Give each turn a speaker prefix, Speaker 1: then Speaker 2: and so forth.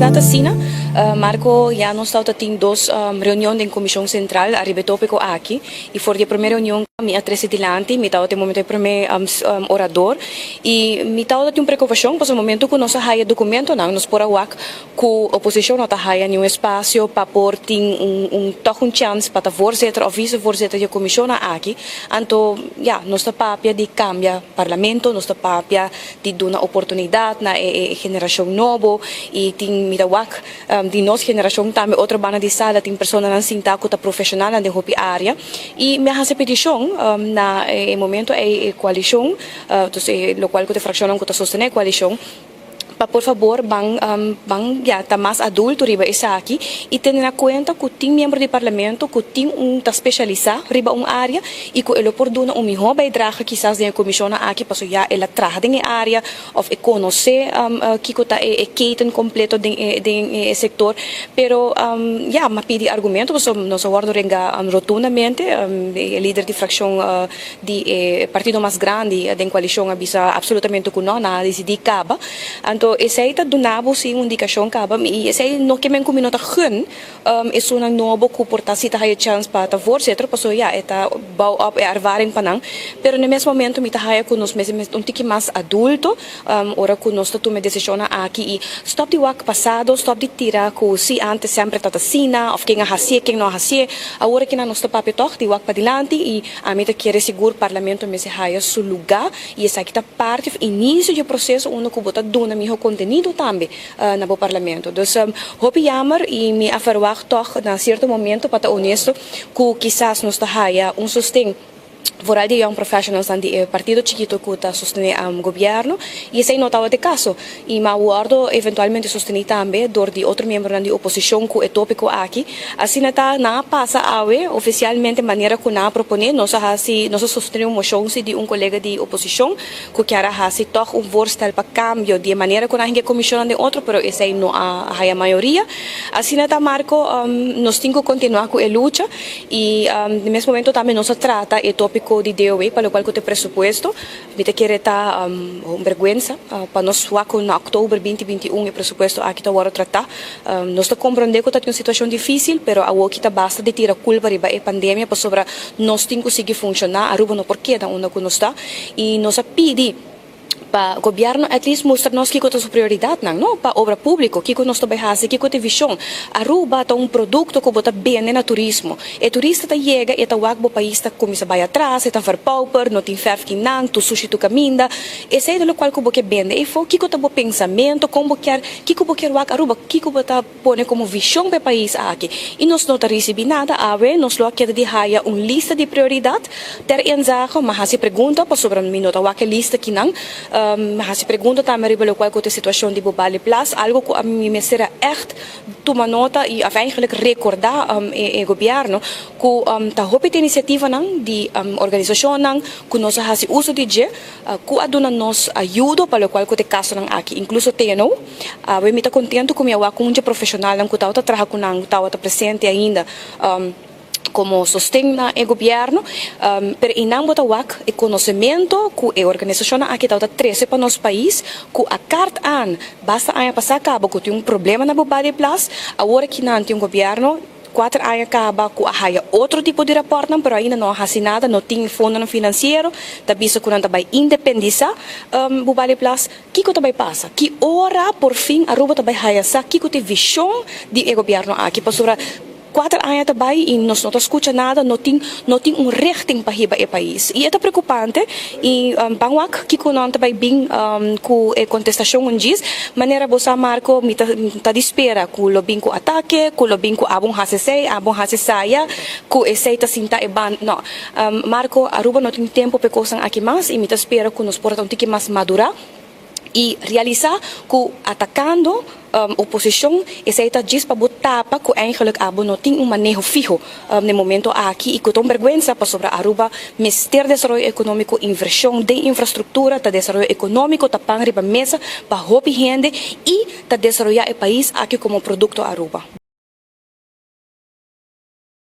Speaker 1: Berdad asina, Marco, ya nos tawata tin dos reunion den Comision Central ariba e topico aki y for di e prome reunion mi a trece dilanti, mi tawata e momento e prome orador y mi tawata tin un preocupacion pasobra momento cu nos a haya documentonan nos por a wak cu oposicion no ta haya niun espacio pa por tin un un toch un chance pa ta voorzitter of vicevoorzitter di e comisionnan aki, anto ya nos ta papia di cambia parlamento, nos ta papia di duna oportunidad na e generacion nobo y tin mira wak di nos generacion tambe otro banda di sala tin personanan sinta cu ta profesionalnan den hopi area y mi a haci peticion na e momento ey e coalicion dus e locual cu ta e fraccionnan cu ta sostene e coalicion pa por fabor ban ban ya ta mas adulto riba esaki y tene na cuenta cu tin miembro di parlamento cu tin un ta specialisa riba un area y cu e lo por duna un miho bijdrage kisas den e comisionnan aki paso ya el a traha den e area of e conoce kico ta e keten completo den e den e sector pero ya m'a pidi argumento paso nos a wordo renga rotundamente e lider di fraccion di e partido mas grandi den coalicion a bisa absolutamente cu no, nan a dicidi caba. Anto esey ta duna bo si un indicacion caba y esey no ke men cu mi no ta gun esunnan nobo cu por ta si ta haya chance pa ta voorzitter pasobra ya e ta bouw op e ervaring pa nan. Pero na e mes momento mi ta haya cu nos mester un tiki mas adulto ora cu nos ta tuma e decisionnan aki y stop di wak pasado, stop di tira cu si antes semper ta ta asina of ken a hacié ken no a hacié. Awor aki nan nos ta papia toch di wak padilanti y Ami ta kere sigur Parlamento mester haya su luga y esaki ta parti of inicio di e proceso unda cu bo ta duna miho contenido tambe na bo Parlamento. Dus hopi jammer y mi a verwacht toch na cierto momento pa ta honesto cu kisas nos ta haya un sosten vooral di e young professionals nan di e partido chikito cu ta sostene gobierno y esey no tabata e caso y mi a wordo eventualmente sosteni tambe door di otro miembronan di oposicion cu e topico aki. Asina ta, nan a pasa awe ofisialmente manera ku nan a proponé. Nos a hasi, nos a sostené un moshon si di un kolega di oposishon ku kier a hasi tòg un voorstel pa kambio di e manera ku nan a hinka e komishonnan den otro, pero esei no a haya mayoria. Asina ta, Marco, nos tin ku kontinuá ku e lucha i den mes momento tambe nos a trata e tópiko di DOW pa lokual ku ta e presupuesto. Mi ta kere ta un bergwensa pa nos wak ku na oktober 2021 e presupuesto aki ta wòrdu tratá. Nos ta komprondé ku ta tin un situashon difísil, pero awoki ta basta di tira kulpa riba e pandemia pasobra nos tin ku sigui funshoná. Aruba no por keda unda ku nos ta i nos a pidi pa gobièrnu at least mustra nos kiko ta su prioridatnan, no? Pa obra públiko, kiko nos ta bai hasi, kiko ta e vishon. Aruba ta un produkto ku bo ta bende na turismo. E turista ta yega i e ta wak bo pais ta kuminsá bai atras, e ta verpauper, no tin fèrf kinan, tur sushi tur kaminda. Esei ta lokual ku bo ke bende efo. Kiko ta bo pensamentu? Kon bo kier, kiko bo kier wak Aruba? Kiko bo ta pone komo vishon pa e pais aki? I nos no ta risibí nada. Awe nos lo a keda di haya un lista di prioridat ter inzage. Mi a hasi pregunta pasobra mi no ta wak e lista kinan. Mi a hasi pregunta tambe riba lokual ku ta e situashon di Bobali Plas, algu ku ami mester a ègt tuma nota i of eigenlijk rekordá e gobièrnu ku ta hopi ta inisiativanan di organisashonnan ku nos a hasi uso di dje ku a duna nos ayudo pa lokual ku ta e kasonan aki, inkluso TNO. Awe mi ta kontentu ku mi a wak ku un dje profeshonalnan ku tabata traha ku nan tabata presente ainda komo sosten na e gobièrnu, pero einan bo ta wak e konosementu ku e organisashonnan aki tabata trese pa nos pais ku a kart aan basta aña pasá kaba ku tin un problema na Bobadeplas, awor aki nan tin un gobièrnu. Kuater aña kaba ku a haya otro tipo di rapòrtnan pero ainda no a hasi nada, no tin fondonan finansiero, ta bisa ku nan ta bai independisá Bubali Plas. Kiko ta bai pasa? Ki ora por fin Aruba ta bai haya sa kiko ta e vishon di e gobièrnu aki? Pasobra kuater aña ta bai i nos no ta skucha nada, no tin no tin un richting pa hiba e pais. I e ta preokupante i ban wak kiko nan ta bai bin ku e kontestashon un djis. Manera bo sa Marco, mi ta ta di spera ku lo bin ku atake, ku lo bin ku abon hasi esei, abon hasi esaya, ku esei ta sinta e ban. No, Marco, Aruba no tin tempo pa e kosnan aki mas i mi ta spera ku nos por ta un tiki mas madurá i realisá ku atakando oposishon esei ta djis pa bo tapa ku eigenlijk abo no tin un maneho fiho na e momento aki i ku ta un bergwensa pasobra Aruba mester desaroyo ekonómiko, invershon den infrastruktura ta desaroyo ekonómiko, ta pan riba mesa pa hopi hende i ta desaroyá e pais aki komo produkto Aruba.